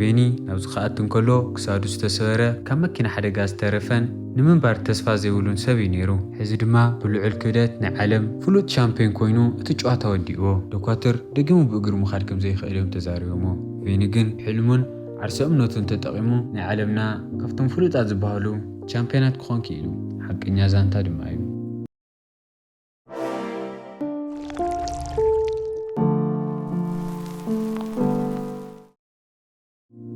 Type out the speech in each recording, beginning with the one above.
ቬኒ ናብዚ ክኣቱ እንከሎ ክሳዱ ዝተሰበረ ካብ መኪና ሓደጋ ዝተረፈን ንምንባር ተስፋ ዘይብሉን ሰብ እዩ ነይሩ። ሕዚ ድማ ብልዑል ክብደት ናይ ዓለም ፍሉጥ ሻምፒዮን ኮይኑ እቲ ጨዋታ ወዲእዎ። ዶኳትር ደጊሙ ብእግሩ ምኻድ ከም ዘይኽእል እዮም ተዛሪቦሞ። ቬኒ ግን ሕልሙን ዓርሰ እምነቱን ተጠቒሙ ናይ ዓለምና ካብቶም ፍሉጣት ዝበሃሉ ቻምፒዮናት ክኾን ክኢሉ። ሓቀኛ ዛንታ ድማ እዩ።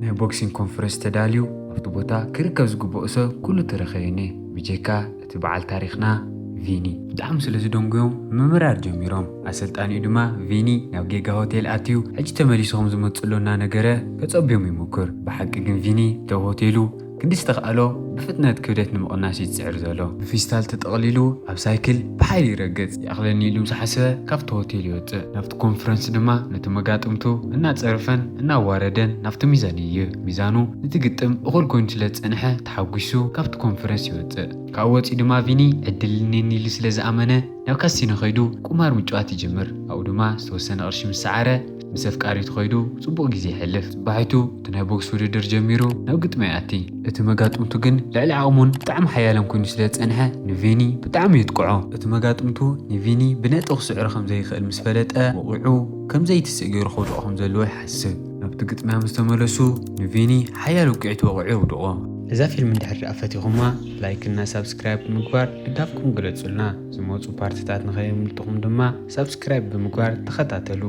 ናይ ቦክሲንግ ኮንፈረንስ ተዳልዩ ኣብቲ ቦታ ክርከብ ዝግብኦ ሰብ ኩሉ ተረኸየኒ። ብጀካ እቲ በዓል ታሪኽና ቪኒ። ብጣዕሚ ስለ ዝደንጉዮም ምምራር ጀሚሮም። ኣሰልጣኒኡ ድማ ቪኒ ናብ ጌጋ ሆቴል ኣትዩ ሕጂ ተመሊሱ ከም ዝመጽእ ኣሎ እናነገረ ከጸብዮም ይሞክር። ብሓቂ ግን ቪኒ እቲ ሆቴሉ ክንዲ ዝተኽኣሎ ብፍጥነት ክብደት ንምቕናስ እዩ ዝጽዕር ዘሎ። ብፊስታል ተጠቕሊሉ ኣብ ሳይክል ብሓይሊ ይረግጽ። ይኣኽለኒ ኢሉ ምስ ሓሰበ ካብቲ ሆቴል ይወጽእ። ናብቲ ኮንፈረንስ ድማ ነቲ መጋጥምቱ እናጸረፈን እናዋረደን ናብቲ ሚዛን ይይብ። ሚዛኑ ነቲ ግጥም እኹል ኮይኑ ስለ ዝጸንሐ ተሓጒሱ ካብቲ ኮንፈረንስ ይወጽእ። ካብኡ ወጺኡ ድማ ቪኒ ዕድል እኒኒ ኢሉ ስለ ዝኣመነ ናብ ካሲኖ ከይዱ ቁማር ምጭዋት ይጅምር። ኣብኡ ድማ ዝተወሰነ ቅርሺ ምስ ሰዓረ ምስ ኣፍቃሪቱ ከይዱ ጽቡቕ ግዜ የሕልፍ። ጽባሒቱ እቲ ናይ ቦክስ ውድድር ጀሚሩ ናብ ግጥሚ ይኣቲ። እቲ መጋጥምቱ ግን ልዕሊ ዓቕሙን ብጣዕሚ ሓያልን ኮይኑ ስለ ዝጸንሐ ንቬኒ ብጣዕሚ የጥቅዖ። እቲ መጋጥምቱ ንቬኒ ብነጥቢ ክስዕሮ ከም ዘይኽእል ምስ ፈለጠ ወቒዑ ከም ዘይትስእ ገይሩ ከውድቖ ከም ዘለዎ ይሓስብ። ናብቲ ግጥምያ ምስ ተመለሱ ንቬኒ ሓያል ውቅዒት ወቒዑ የውድቖ። እዛ ፊልም እንድሕር ደኣ ፈቲኹማ ላይክ እና ሳብስክራይብ ብምግባር ድጋፍኩም ግለጹልና። ዝመጹ ፓርትታት ንኸየምልጥኹም ድማ ሳብስክራይብ ብምግባር ተኸታተሉ።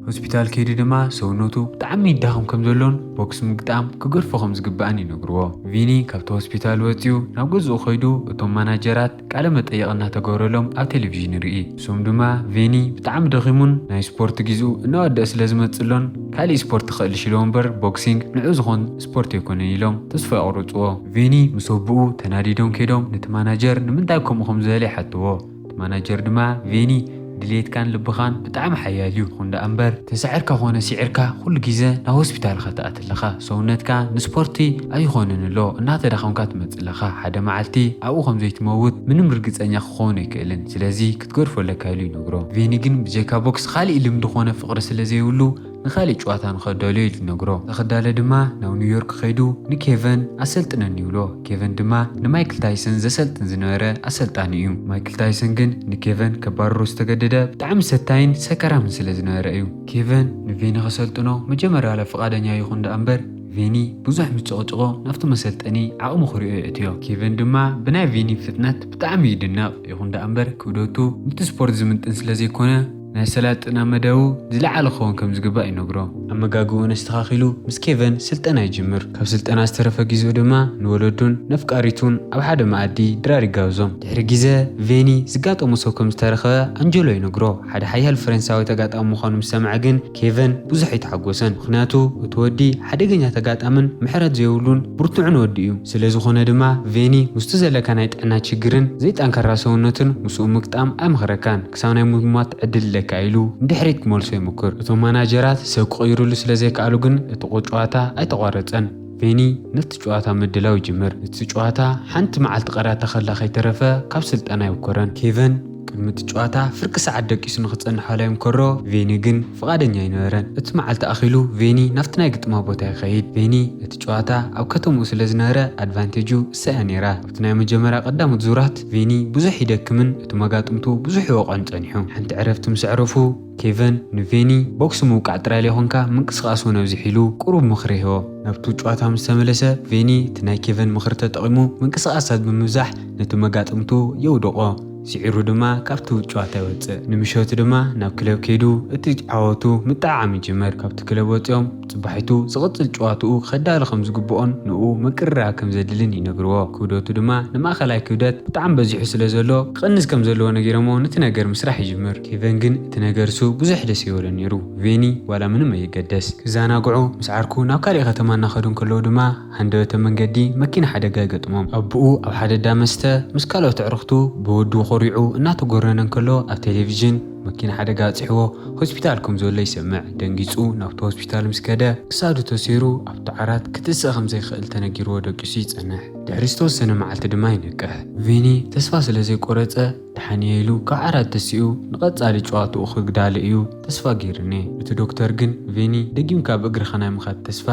ሆስፒታል ከይዱ ድማ ሰውነቱ ብጣዕሚ ይዳኸም ከም ዘሎን ቦክስ ምግጣም ክገድፎ ከም ዝግባእን ይነግርዎ። ቪኒ ካብቲ ሆስፒታል ወጺኡ ናብ ገዝኡ ከይዱ እቶም ማናጀራት ቃለ መጠይቕ እናተገበረሎም ኣብ ቴሌቪዥን ይርኢ። እሶም ድማ ቬኒ ብጣዕሚ ደኺሙን ናይ ስፖርት ግዜኡ እናወደአ ስለ ዝመጽእ ኣሎን ካሊእ ስፖርት ክኽእል ሽሎ እምበር ቦክሲንግ ንዑ ዝኾን ስፖርት ኣይኮነን ኢሎም ተስፋ የቑርጽዎ። ቬኒ ምስ ኣቦኡ ተናዲዶም ከይዶም ነቲ ማናጀር ንምንታይ ከምኡ ከም ዝበለ ይሓትዎ። እቲ ማናጀር ድማ ቬኒ ድሌትካን ልብኻን ብጣዕሚ ሓያል እዩ። ይኹን ደኣ እምበር ተሳዒርካ ኮነ ስዒርካ ኩሉ ግዜ ናብ ሆስፒታል ኢኻ ትኣቲ ኣለኻ። ሰውነትካ ንስፖርቲ ኣይኾንን ኣሎ እናተዳኸምካ ትመጽእ ኣለኻ። ሓደ መዓልቲ ኣብኡ ከም ዘይትመውት ምንም ርግጸኛ ክኸውን ኣይክእልን። ስለዚ ክትገድፎ ኣለካ ኢሉ ይነግሮ። ቬኒ ግን ብጀካ ቦክስ ካሊእ ልምዲ ኮነ ፍቕሪ ስለ ዘይብሉ ንኻሊእ ጨዋታ ንኸዳልዮ ኢሉ ይነግሮ። ንኸዳለ ድማ ናብ ኒውዮርክ ከይዱ ንኬቨን ኣሰልጥነኒ ይብሎ። ኬቨን ድማ ንማይክል ታይሰን ዘሰልጥን ዝነበረ ኣሰልጣኒ እዩ። ማይክል ታይሰን ግን ንኬቨን ከባርሮ ዝተገደደ ብጣዕሚ ሰታይን ሰከራምን ስለ ዝነበረ እዩ። ኬቨን ንቬኒ ከሰልጥኖ መጀመርያ ዋላ ፍቓደኛ ይኹን ደኣ እምበር ቬኒ ብዙሕ ምስ ጨቕጭቖ ናብቲ መሰልጠኒ ዓቕሙ ክሪኦ የእትዮ። ኬቨን ድማ ብናይ ቬኒ ፍጥነት ብጣዕሚ ይድነቕ። ይኹን ደኣ እምበር ክብደቱ ነቲ ስፖርት ዝምጥን ስለ ዘይኮነ ናይ ኣሰላጥና መደቡ ዝለዓለ ክኸውን ከም ዝግባእ ይነግሮ። ኣመጋግብኡን ኣስተኻኺሉ ምስ ኬቨን ስልጠና ይጅምር። ካብ ስልጠና ዝተረፈ ግዜኡ ድማ ንወለዱን ነፍቃሪቱን ኣብ ሓደ መኣዲ ድራር ይጋብዞም። ድሕሪ ግዜ ቬኒ ዝጋጠሞ ሰብ ከም ዝተረኸበ ኣንጀሎ ይነግሮ። ሓደ ሓያል ፈረንሳዊ ተጋጣሚ ምዃኑ ምስ ሰምዐ ግን ኬቨን ብዙሕ ኣይተሓጎሰን። ምኽንያቱ እቲ ወዲ ሓደገኛ ተጋጣምን ምሕረት ዘይብሉን ብርቱዕን ወዲ እዩ። ስለ ዝኾነ ድማ ቬኒ ምስቲ ዘለካ ናይ ጥዕና ችግርን ዘይጠንካራ ሰውነትን ምስኡ ምግጣም ኣይምኽረካን። ክሳብ ናይ ምሟት ዕድል ኣለካ ኢሉ ንድሕሪት ክመልሶ ይምክር። እቶም ማናጀራት ሰብ ክቕይሩሉ ስለ ዘይከኣሉ ግን እቲ ጨዋታ ኣይተቋረጸን። ቬኒ ነቲ ጨዋታ ምድላው ይጅምር። እቲ ጨዋታ ሓንቲ መዓልቲ ቀዳታ ከላ ከይተረፈ ካብ ስልጠና ኣይውከረን። ኬቨን ቅድሚ እቲ ጨዋታ ፍርቂ ሰዓት ደቂሱ ንኽጸንሕ ዋላ ይምከሮ፣ ቬኒ ግን ፍቓደኛ ኣይነበረን። እቲ መዓልቲ ኣኺሉ ቬኒ ናብቲ ናይ ግጥማ ቦታ ይኸይድ። ቬኒ እቲ ጨዋታ ኣብ ከተምኡ ስለ ዝነበረ ኣድቫንቴጁ እሳ እያ ነይራ። ኣብቲ ናይ መጀመርያ ቀዳሞት ዙራት ቬኒ ብዙሕ ይደክምን እቲ መጋጥምቱ ብዙሕ ይወቕዕን ጸኒሑ። ሓንቲ ዕረፍቲ ምስ ኣዕረፉ ኬቨን ንቬኒ ቦክስ ምውቃዕ ጥራይ ዘይኮንካ ምንቅስቓስ እውን ኣብዚሕ ኢሉ ቁሩብ ምኽሪ ይህቦ። ናብቲ ጨዋታ ምስ ተመለሰ ቬኒ እቲ ናይ ኬቨን ምኽሪ ተጠቒሙ ምንቅስቓሳት ብምብዛሕ ነቲ መጋጥምቱ የውድቖ። ስዒሩ ድማ ካብቲ ጨዋታ ይወጽእ። ንምሸቱ ድማ ናብ ክለብ ከይዱ እቲ ዓወቱ ምጥዕዓም ይጅምር። ካብቲ ክለብ ወጺኦም ጽባሒቱ ዝቕጽል ጨዋትኡ ከዳሉ ከም ዝግብኦን ንኡ ምቅርራብ ከም ዘድልን ይነግርዎ። ክብደቱ ድማ ንማእኸላይ ክብደት ብጣዕሚ በዚሑ ስለ ዘሎ ክቕንስ ከም ዘለዎ ነጊሮሞ ነቲ ነገር ምስራሕ ይጅምር። ኬቨን ግን እቲ ነገርሱ ብዙሕ ደስ ይበሎ ነይሩ። ቬኒ ዋላ ምንም ኣይገደስ። ክዘናግዑ ምስ ዓርኩ ናብ ካሊእ ከተማ እናኸዱ እንከለዉ ድማ ሃንደበተ መንገዲ መኪና ሓደጋ ይገጥሞም። ኣቦኡ ኣብ ሓደ እንዳ መስተ ምስ ካልኦት ኣዕሩኽቱ ብወዱ ኮሪዑ እናተጎረነ እንከሎ ኣብ ቴሌቪዥን መኪና ሓደጋ ኣብጺሕዎ ሆስፒታል ከም ዘሎ ይሰምዕ። ደንጊጹ ናብቲ ሆስፒታል ምስ ከደ ክሳዱ ተሰይሩ ኣብቲ ዓራት ክትስእ ከም ዘይክእል ተነጊርዎ ደቂሱ ይጸንሕ። ድሕሪ ዝተወሰነ መዓልቲ ድማ ይነቅሕ። ቬኒ ተስፋ ስለ ዘይቆረጸ ደሓን እየ ኢሉ ካብ ዓራት ተሲኡ ንቐጻሊ ጨዋትኡ ክግዳለ እዩ ተስፋ ገይሩ ነይሩ። እቲ ዶክተር ግን ቬኒ ደጊምካ ብእግርኻ ናይ ምኻድ ተስፋ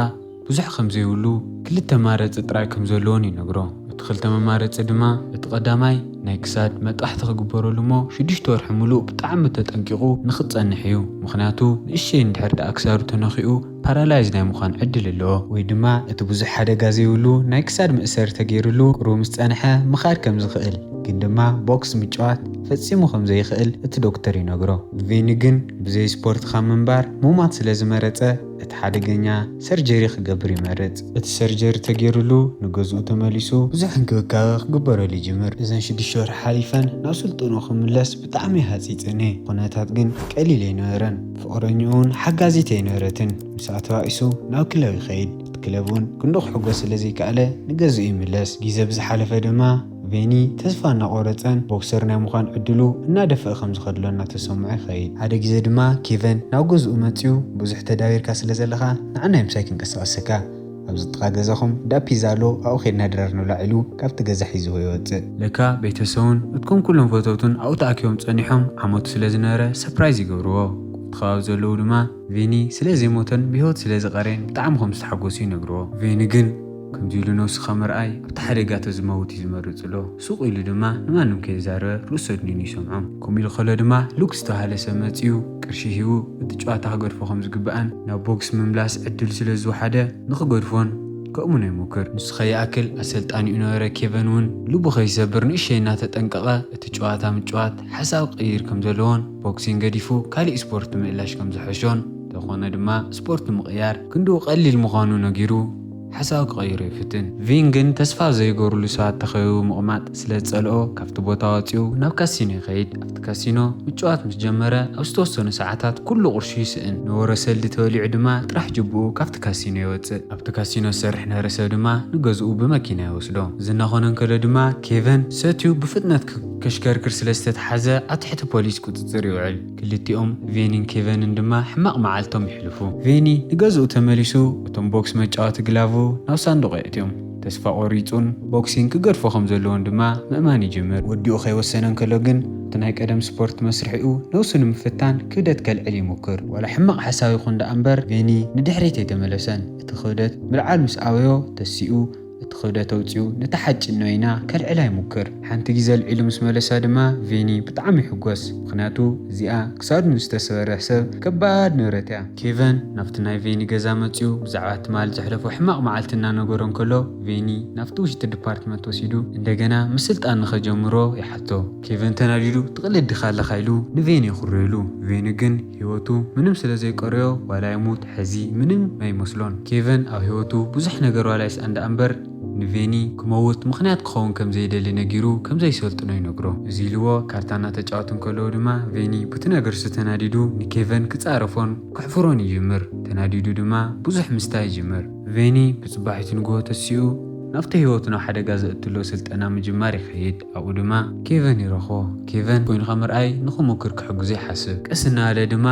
ብዙሕ ከም ዘይብሉ ክልተ መማረፂ ጥራይ ከም ዘለዎን ይነግሮ። እቲ ክልተ መማረፂ ድማ እቲ ቀዳማይ ናይ ክሳድ መጥቃሕቲ ክግበረሉ እሞ ሽዱሽተ ወርሒ ሙሉእ ብጣዕሚ ተጠንቂቑ ንክፀንሕ እዩ። ምኽንያቱ ንእሽተይ እንድሕር ደኣ ክሳዱ ተነኺኡ ፓራላይዝ ናይ ምዃን ዕድል ኣለዎ። ወይ ድማ እቲ ብዙሕ ሓደጋ ዘይብሉ ናይ ክሳድ መእሰሪ ተገይሩሉ ቁሩብ ምስ ጸንሐ ምኻድ ከም ዝኽእል ግን ድማ ቦክስ ምጭዋት ፈጺሙ ከም ዘይኽእል እቲ ዶክተር ይነግሮ። ቬኒ ግን ብዘይ ስፖርት ካብ ምንባር ምሟት ስለ ዝመረጸ እቲ ሓደገኛ ሰርጀሪ ክገብር ይመርጽ። እቲ ሰርጀሪ ተገይሩሉ ንገዝኡ ተመሊሱ ብዙሕ እንክብካበ ክግበረሉ ይጅምር። እዘን ሽዱሽተ ወርሒ ሓሊፈን ናብ ስልጥኑ ክምለስ ብጣዕሚ ሃጺጽኒ። ኩነታት ግን ቀሊል ኣይነበረን። ፍቕረኛኡ እውን ሓጋዚት ኣይነበረትን። ምስኣ ተባኢሱ ናብ ክለብ ይኸይድ። እቲ ክለብ እውን ክንዶ ክሕጎስ ስለ ዘይከኣለ ንገዝኡ ይምለስ። ግዜ ብዝሓለፈ ድማ ቬኒ ተስፋ እናቆረጸን ቦክሰር ናይ ምዃን ዕድሉ እናደፍአ ከም ዝኸድሎ እናተሰምዖ ይኸይድ። ሓደ ግዜ ድማ ኬቨን ናብ ገዝኡ መጺኡ ብዙሕ ተዳቢርካ ስለ ዘለኻ ንዓናይ ምሳይ ክንቀሳቐሰካ ኣብዚ ጥቓ ገዛኹም ዳ ፒዛ ኣሎ ኣብኡ ኬድና ድራር ንብላዕ ኢሉ ካብቲ ገዛ ሒዝዎ ይወፅእ። ለካ ቤተሰቡን እትኩም ኩሎም ፈተውቱን ኣብኡ ተኣኪቦም ፀኒሖም ዓመቱ ስለ ዝነበረ ሰፕራይዝ ይገብርዎ። እቲ ከባቢ ዘለዉ ድማ ቬኒ ስለ ዘይሞተን ብህይወት ስለ ዝቐረየን ብጣዕሚ ከም ዝተሓጎሱ ይነግርዎ። ቬኒ ግን ከምዚ ኢሉ ነብሱ ካብ ምርኣይ ኣብቲ ሓደጋ ተዝመውት እዩ ዝመርፅ ኣሎ። ሱቕ ኢሉ ድማ ንማንም ከይዛረበ ርእሱ ኣድኒኑ ይሰምዖም። ከምኡ ኢሉ ከሎ ድማ ሉክ ዝተባሃለ ሰብ መፂኡ ቅርሺ ሂቡ እቲ ጨዋታ ክገድፎ ከም ዝግባእን ናብ ቦክስ ምምላስ ዕድል ስለ ዝወሓደ ንኽገድፎን ከእምኖ ይሙክር። ንሱ ከይኣክል ኣሰልጣኒኡ ነበረ ኬቨን እውን ልቡ ከይሰብር ንእሸይ እናተጠንቀቐ እቲ ጨዋታ ምጭዋት ሓሳብ ክቕይር ከም ዘለዎን ቦክሲን ገዲፉ ካሊእ ስፖርት ምእላሽ ከም ዝሐሾን እንተኾነ ድማ ስፖርት ምቕያር ክንድኡ ቀሊል ምዃኑ ነጊሩ ሓሳብ ክቐይሮ ይፍትን። ቪን ግን ተስፋ ዘይገብርሉ ሰባት ተኸቢቡ ምቕማጥ ስለ ዝጸልኦ ካብቲ ቦታ ወጺኡ ናብ ካሲኖ ይኸይድ። ኣብቲ ካሲኖ ምጭዋት ምስ ጀመረ ኣብ ዝተወሰኑ ሰዓታት ኩሉ ቅርሹ ይስእን። ነበሮ ሰልዲ ተበሊዑ ድማ ጥራሕ ጅብኡ ካብቲ ካሲኖ ይወጽእ። ኣብቲ ካሲኖ ዝሰርሕ ነበረ ሰብ ድማ ንገዝኡ ብመኪና ይወስዶ። ዝናኾነ እንከሎ ድማ ኬቨን ሰትዩ ብፍጥነት ከሽከርክር ስለ ዝተተሓዘ ኣብ ትሕቲ ፖሊስ ቁጽጽር ይውዕል። ክልቲኦም ቬኒን ኬቨንን ድማ ሕማቕ መዓልቶም ይሕልፉ። ቬኒ ንገዝኡ ተመሊሱ እቶም ቦክስ መጫወቲ ግላቡ ናብ ሳንዱቕ የእትዮም። ተስፋ ቆሪጹን ቦክሲንግ ክገድፎ ከም ዘለዎን ድማ ምእማን ይጅምር። ወዲኡ ከይወሰነ እንከሎ ግን እቲ ናይ ቀደም ስፖርት መስርሒኡ ነብሱ ንምፍታን ክብደት ከልዕል ይሙክር። ዋላ ሕማቕ ሓሳብ ይኹን ደኣ እምበር ቬኒ ንድሕሪት ኣይተመለሰን። እቲ ክብደት ምልዓል ምስ ኣበዮ ተሲኡ እቲ ክብደት ኣውጺኡ ነታ ሓጭን ኖይና ከልዕላ ይሙክር። ሓንቲ ግዜ ኣልዒሉ ምስ መለሳ ድማ ቬኒ ብጣዕሚ ይሕጎስ። ምኽንያቱ እዚኣ ክሳዱ ንዝተሰበረ ሰብ ከባድ ንብረት እያ። ኬቨን ናብቲ ናይ ቬኒ ገዛ መጺኡ ብዛዕባ ትማሊ ዘሕለፎ ሕማቕ መዓልቲ እናነገሮ እንከሎ ቬኒ ናብቲ ውሽጢ ዲፓርትመንት ወሲዱ እንደገና ምስልጣን ንኸጀምሮ ይሓቶ። ኬቨን ተናዲዱ ትቕልድ ዲኻ ኣለኻ ኢሉ ንቬኒ የኹርየሉ። ቬኒ ግን ህይወቱ ምንም ስለ ዘይቀረዮ ዋላ ይሙት ሕዚ ምንም ኣይመስሎን። ኬቨን ኣብ ህይወቱ ብዙሕ ነገር ዋላ ይስኣን ደኣ እምበር ንቬኒ ክመውት ምኽንያት ክኸውን ከም ዘይደሊ ነጊሩ ከም ዘይሰልጥኖ ይነግሮ። እዚ ኢልዎ ካርታ እናተጫወቱ እንከለዉ ድማ ቬኒ ብቲ ነገር ዝተናዲዱ ንኬቨን ክጻረፎን ክሕፍሮን ይጅምር። ተናዲዱ ድማ ብዙሕ ምስታይ ይጅምር። ቬኒ ብጽባሒቱ ንግሆ ተሲኡ ናብቲ ህይወቱ ናብ ሓደጋ ዘእትሎ ስልጠና ምጅማር ይኸይድ። ኣብኡ ድማ ኬቨን ይረኽቦ። ኬቨን ኮይኑ ካብ ምርኣይ ንኽሙክር ክሕግዞ ይሓስብ። ቀስ እናበለ ድማ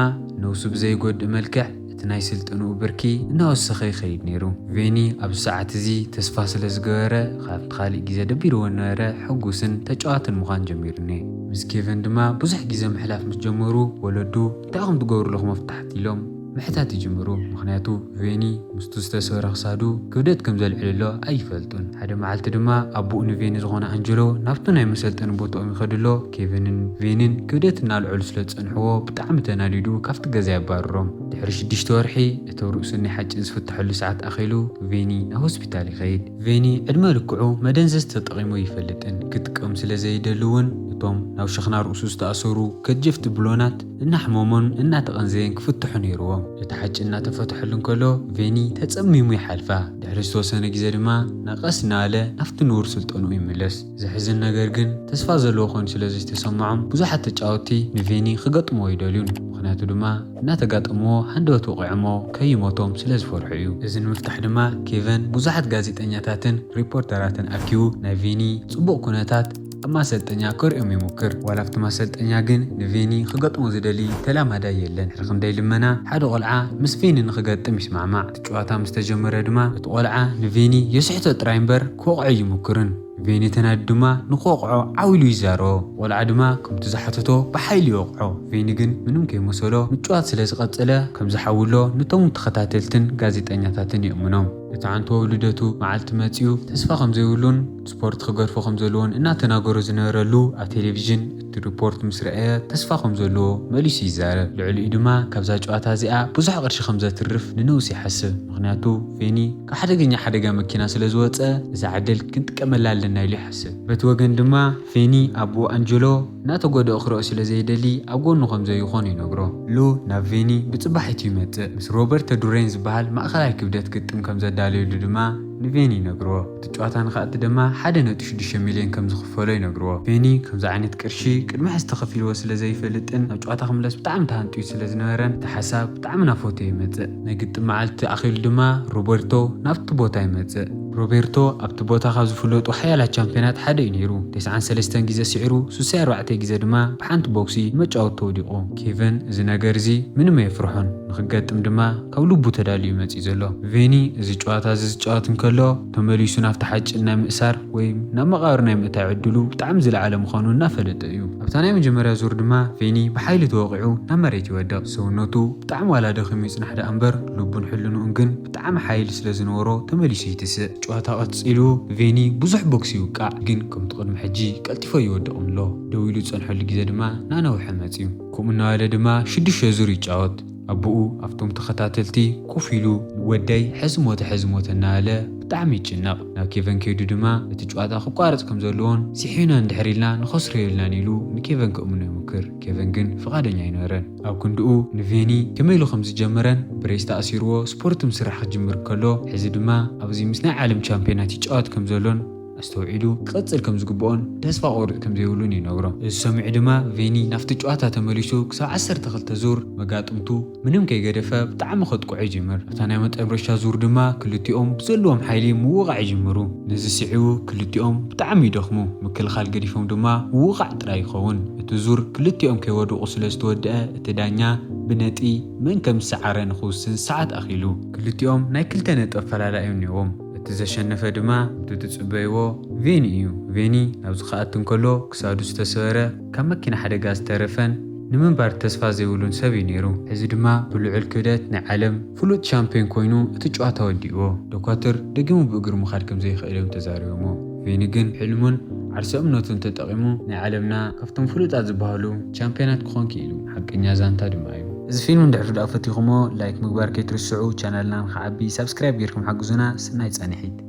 ነብሱ ብዘይጎድእ መልክዕ እቲ ናይ ስልጠንኡ ብርኪ እናወሰኸ ይኸይድ ነይሩ። ቬኒ ኣብዚ ሰዓት እዚ ተስፋ ስለ ዝገበረ ካብቲ ካልእ ግዜ ደቢርዎ ነበረ ሕጉስን ተጫዋትን ምዃን ጀሚሩ እኒኤ። ምስ ኬቨን ድማ ብዙሕ ግዜ ምሕላፍ ምስ ጀመሩ ወለዱ እንታይ ኢኹም ትገብሩ ኣለኹም ኣብ ታሕቲ ኢሎም ምሕታት ይጅምሩ። ምኽንያቱ ቬኒ ምስቱ ዝተሰበረ ክሳዱ ክብደት ከም ዘልዕልሎ ኣይፈልጡን። ሓደ መዓልቲ ድማ ኣቦኡ ንቬኒ ዝኾነ ኣንጀሎ ናብቱ ናይ መሰልጠኒ ቦታኦም ይኸድሎ። ኬቨንን ቬንን ክብደት እናልዐሉ ስለ ዝጸንሕዎ ብጣዕሚ ተናዲዱ ካብቲ ገዛ የባርሮም። ድሕሪ ሽዱሽተ ወርሒ እቲ ርእሱ ናይ ሓጭን ዝፍትሐሉ ሰዓት ኣኺሉ ቬኒ ናብ ሆስፒታል ይኸይድ። ቬኒ ዕድመ ልክዑ መደንዘዝ ተጠቒሙ ኣይፈልጥን። ክጥቀም ስለ ዘይደሊ እውን እቶም ናብ ሸኽና ርእሱ ዝተኣሰሩ ከጀፍቲ ብሎናት እናሕመሞን እናተቐንዘየን ክፍትሑ ነይርዎም። እቲ ሓጭን እናተፈትሐሉ እንከሎ ቬኒ ተጸሚሙ ይሓልፋ። ድሕሪ ዝተወሰነ ግዜ ድማ ናቐስ እናበለ ናብቲ ንቡር ስልጠንኡ ይምለስ። ዘሕዝን ነገር ግን ተስፋ ዘለዎ ኮይኑ ስለ ዘይተሰምዖም ብዙሓት ተጫወትቲ ንቬኒ ክገጥምዎ ኣይደልዩን። ምኽንያቱ ድማ እናተጋጠምዎ ሃንደበት ወቒዖሞ ከይሞቶም ስለ ዝፈርሑ እዩ። እዚ ንምፍታሕ ድማ ኬቨን ብዙሓት ጋዜጠኛታትን ሪፖርተራትን ኣኪቡ ናይ ቬኒ ጽቡቕ ኩነታት ኣብ ማሰልጠኛ ከርእዮም ይሙክር። ዋላ ኣብቲ ማሰልጠኛ ግን ንቬኒ ክገጥሞ ዝደሊ ተላማዳይ የለን። ድሕሪ ክንደይ ልመና ሓደ ቆልዓ ምስ ቬኒ ንክገጥም ይስማዕማዕ። እቲ ጨዋታ ምስ ተጀመረ ድማ እቲ ቆልዓ ንቬኒ የስሕቶ ጥራይ እምበር ክወቕዖ ይሙክርን ቬኒ ተናዲ ድማ ንክወቕዖ ዓው ኢሉ ይዛረቦ። ቆልዓ ድማ ከምቲ ዝሓተቶ ብሓይሊ ይወቕዖ። ቬኒ ግን ምንም ከይመሰሎ ምጭዋት ስለ ዝቐጸለ ከም ዝሓውሎ ንቶም ተኸታተልትን ጋዜጠኛታትን የእምኖም። እቲ ዓንተቦ ልደቱ መዓልቲ መጺኡ ተስፋ ከም ዘይብሉን ስፖርት ክገድፎ ከም ዘለዎን እናተናገሮ ዝነበረሉ ኣብ ቴሌቪዥን እቲ ሪፖርት ምስ ረኣየ ተስፋ ከም ዘለዎ መሊሱ ይዛረብ። ልዕሊኡ ድማ ካብዛ ጨዋታ እዚኣ ብዙሕ ቅርሺ ከም ዘትርፍ ንነውስ ይሓስብ። ምኽንያቱ ቬኒ ካብ ሓደገኛ ሓደጋ መኪና ስለ ዝወፀ እዛ ዕድል ክንጥቀመላ ኣለና ኢሉ ይሓስብ። በቲ ወገን ድማ ቬኒ ኣቦኡ ኣንጀሎ እናተጎድኦ ክረኦ ስለ ዘይደሊ ኣብ ጎኑ ከም ዘይኾን ይነግሮ። ሉ ናብ ቬኒ ብፅባሒቱ ይመፅእ። ምስ ሮበርቶ ዱሬን ዝበሃል ማእኸላይ ክብደት ግጥም ከም ዘዳለየሉ ድማ ንቬኒ ይነግርዎ። እቲ ጨዋታ ንክኣቲ ድማ ሓደ ነጥቢ ሽዱሽተ ሚልዮን ከም ዝኽፈሎ ይነግርዎ። ቬኒ ከምዚ ዓይነት ቅርሺ ቅድሚ ሕዚ ተኸፊልዎ ስለ ዘይፈልጥን ናብ ጨዋታ ክምለስ ብጣዕሚ ተሃንጥዩ ስለ ዝነበረን እቲ ሓሳብ ብጣዕሚ ናፈቶ ይመፅእ። ናይ ግጥም መዓልቲ ኣኺሉ ድማ ሮበርቶ ናብቲ ቦታ ይመፅእ። ሮቤርቶ ኣብቲ ቦታ ካብ ዝፍለጡ ሓያላት ቻምፒዮናት ሓደ እዩ ነይሩ። ተስዓን ሰለስተን ግዜ ስዒሩ፣ ሱሳይ ኣርባዕተ ግዜ ድማ ብሓንቲ ቦክሲ ንመጫወቲ ተወዲቑ። ኬቨን እዚ ነገር እዚ ምንም ኣየፍርሖን። ንኽገጥም ድማ ካብ ልቡ ተዳልዩ መጺኡ ዘሎ። ቬኒ እዚ ጨዋታ እዚ ዝጫወት እንከሎ ተመሊሱ ናብቲ ሓጭን ናይ ምእሳር ወይ ናብ መቓብር ናይ ምእታይ ዕድሉ ብጣዕሚ ዝለዓለ ምዃኑ እናፈለጠ እዩ። ኣብታ ናይ መጀመርያ ዙር ድማ ቬኒ ብሓይሊ ተወቒዑ ናብ መሬት ይወድቕ። ሰውነቱ ብጣዕሚ ዋላ ደኺሙ ይጽናሕ ደኣ እምበር ልቡን ሕልንኡን ግን ብጣዕሚ ሓይሊ ስለ ዝነበሮ ተመሊሱ ይትስእ። ጨዋታ ቀጺሉ ቬኒ ብዙሕ ቦክስ ይውቃዕ፣ ግን ከምቲ ቅድሚ ሕጂ ቀልጢፎ ይወድቕ ኣሎ። ደው ኢሉ ዝጸንሐሉ ግዜ ድማ እናነውሐ መጺኡ። ከምኡ እናበለ ድማ ሽዱሽተ ዙር ይጫወት። ኣቦኡ ኣብቶም ተኸታተልቲ ኮፍ ኢሉ፣ "ወደይ ሕዚ ሞተ፣ ሕዚ ሞተ" እናበለ ብጣዕሚ ይጭነቕ። ናብ ኬቨን ከይዱ ድማ እቲ ጨዋታ ክቋረጽ ከም ዘለዎን ስሒና እንድሕር ኢልና ንኸስሮ የብልናን ኢሉ ንኬቨን ከእምኖ ይሙክር። ኬቨን ግን ፍቓደኛ ኣይነበረን። ኣብ ክንድኡ ንቬኒ ከመይ ኢሉ ከም ዝጀመረን ብሬስ ተኣሲርዎ ስፖርት ምስራሕ ክጅምር ከሎ፣ ሕዚ ድማ ኣብዚ ምስ ናይ ዓለም ቻምፒዮናት ይጫወት ከም ዘሎን ኣስተውዒሉ ክቕጽል ከም ዝግብኦን ተስፋ ቆርጥ ከም ዘይብሉን ይነግሮ። እዚ ሰሚዑ ድማ ቬኒ ናብቲ ጨዋታ ተመሊሱ ክሳብ ዓሰርተ ክልተ ዙር መጋጥምቱ ምንም ከይገደፈ ብጣዕሚ ከጥቅዖ ይጅምር። ኣብታ ናይ መጨረሻ ዙር ድማ ክልቲኦም ብዘለዎም ሓይሊ ምውቓዕ ይጅምሩ። ነዚ ስዒቡ ክልቲኦም ብጣዕሚ ይደኽሙ። ምክልኻል ገዲፎም ድማ ምውቓዕ ጥራይ ይኸውን። እቲ ዙር ክልቲኦም ከይወደቑ ስለ ዝተወደአ እቲ ዳኛ ብነጥቢ መን ከም ዝሰዓረ ንኽውስን ሰዓት ኣኺሉ። ክልቲኦም ናይ ክልተ ነጥቢ ኣፈላላይ እዮም ነይዎም። እቲ ዘሸነፈ ድማ እቲ ትጽበይዎ ቬኒ እዩ። ቬኒ ናብዚ ክኣቱ እንከሎ ክሳዱ ዝተሰበረ፣ ካብ መኪና ሓደጋ ዝተረፈን ንምንባር ተስፋ ዘይብሉን ሰብ እዩ ነይሩ። ሕዚ ድማ ብልዑል ክብደት ናይ ዓለም ፍሉጥ ሻምፒዮን ኮይኑ እቲ ጨዋታ ወዲእዎ። ዶኳትር ደጊሙ ብእግሪ ምኻድ ከም ዘይኽእል እዮም ተዛሪቦሞ። ቬኒ ግን ሕልሙን ዓርሰ እምነቱን ተጠቒሙ ናይ ዓለምና ካብቶም ፍሉጣት ዝበሃሉ ቻምፒዮናት ክኾን ክኢሉ። ሓቀኛ ዛንታ ድማ እዩ። እዚ ፊልም እንድሕር ደኣ ፈቲኹሞ ላይክ ምግባር ከይትርስዑ፣ ቻናልና ንኽዓቢ ሳብስክራይብ ጌርኩም ሓግዙና። ሰናይ ጻንሒት።